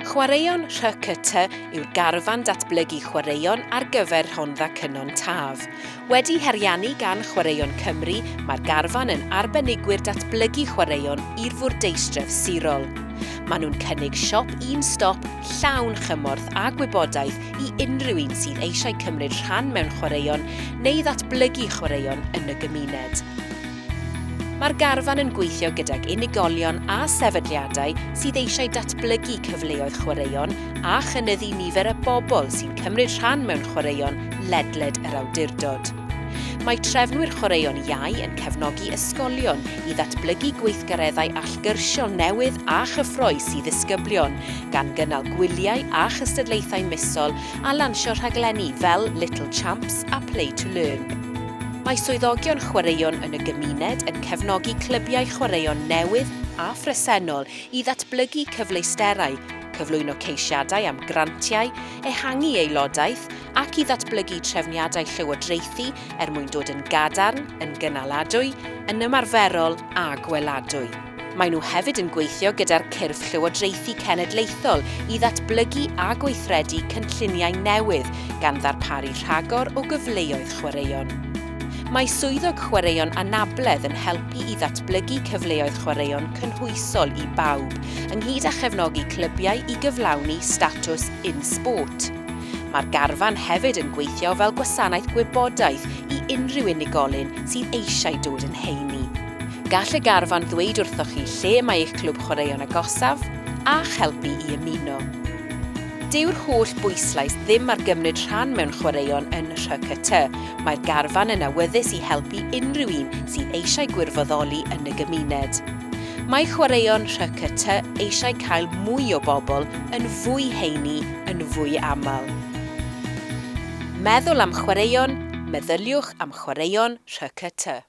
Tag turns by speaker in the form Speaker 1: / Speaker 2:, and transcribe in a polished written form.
Speaker 1: Chwaraeon RHCT yw'r garfan datblygu chwaraeon ar gyfer Rhondda Cynon Taf. Wedi hariannu gan Chwaraeon Cymru, mae'r garfan yn arbenigwyr datblygu chwaraeon i'r fwrdeistref sirol. Maen nhw'n cynnig siop un stop llawn chymorth a gwybodaeth i unrhyw un sydd eisiau cymryd rhan mewn chwaraeon neu ddatblygu chwaraeon yn y gymuned. Mae'r garfan yn gweithio gydag unigolion a sefydliadau sydd eisiau datblygu cyfleoedd chwaraeon a chynyddu nifer y bobl sy'n cymryd rhan mewn chwaraeon ledled yr awdurdod. Mae trefnwyr chwaraeon iau yn cefnogi ysgolion i ddatblygu gweithgareddau allgyrsiol newydd a chyffrous i ddisgyblion, gan gynnal gwyliau a chystadlaethau misol a lansio rhaglenni fel Little Champs a Play to Learn. Mae swyddogion chwaraeon yn y gymuned yn cefnogi clybiau chwaraeon newydd a phresennol i ddatblygu cyfleusterau, cyflwyno ceisiadau am grantiau, ehangu aelodaeth ac i ddatblygu trefniadau llywodraethu er mwyn dod yn gadarn, yn gynaladwy, yn ymarferol a gweladwy. Maen nhw hefyd yn gweithio gyda'r cyrff llywodraethu cenedlaethol i ddatblygu a gweithredu cynlluniau newydd, gan ddarparu rhagor o gyfleoedd chwaraeon. Mae swyddog chwaraeon anabledd yn helpu i ddatblygu cyfleoedd chwaraeon cynhwysol i bawb, ynghyd â chefnogi clybiau i gyflawni statws In Sport. Mae'r garfan hefyd yn gweithio fel gwasanaeth gwybodaeth i unrhyw unigolyn sydd eisiau dod yn heini. Gall y garfan ddweud wrthoch chi lle mae eich clwb chwaraeon agosaf, a'ch helpu i ymuno. Dyw'r holl bwyslais ddim ar gymryd rhan mewn chwaraeon yn RHCT, mae'r garfan yn awyddus i helpu unrhyw un sydd eisiau gwirfoddoli yn y gymuned. Mae Chwaraeon RHCT eisiau cael mwy o bobl yn fwy heini yn fwy aml. Meddwl am chwaraeon, meddyliwch am Chwaraeon RHCT.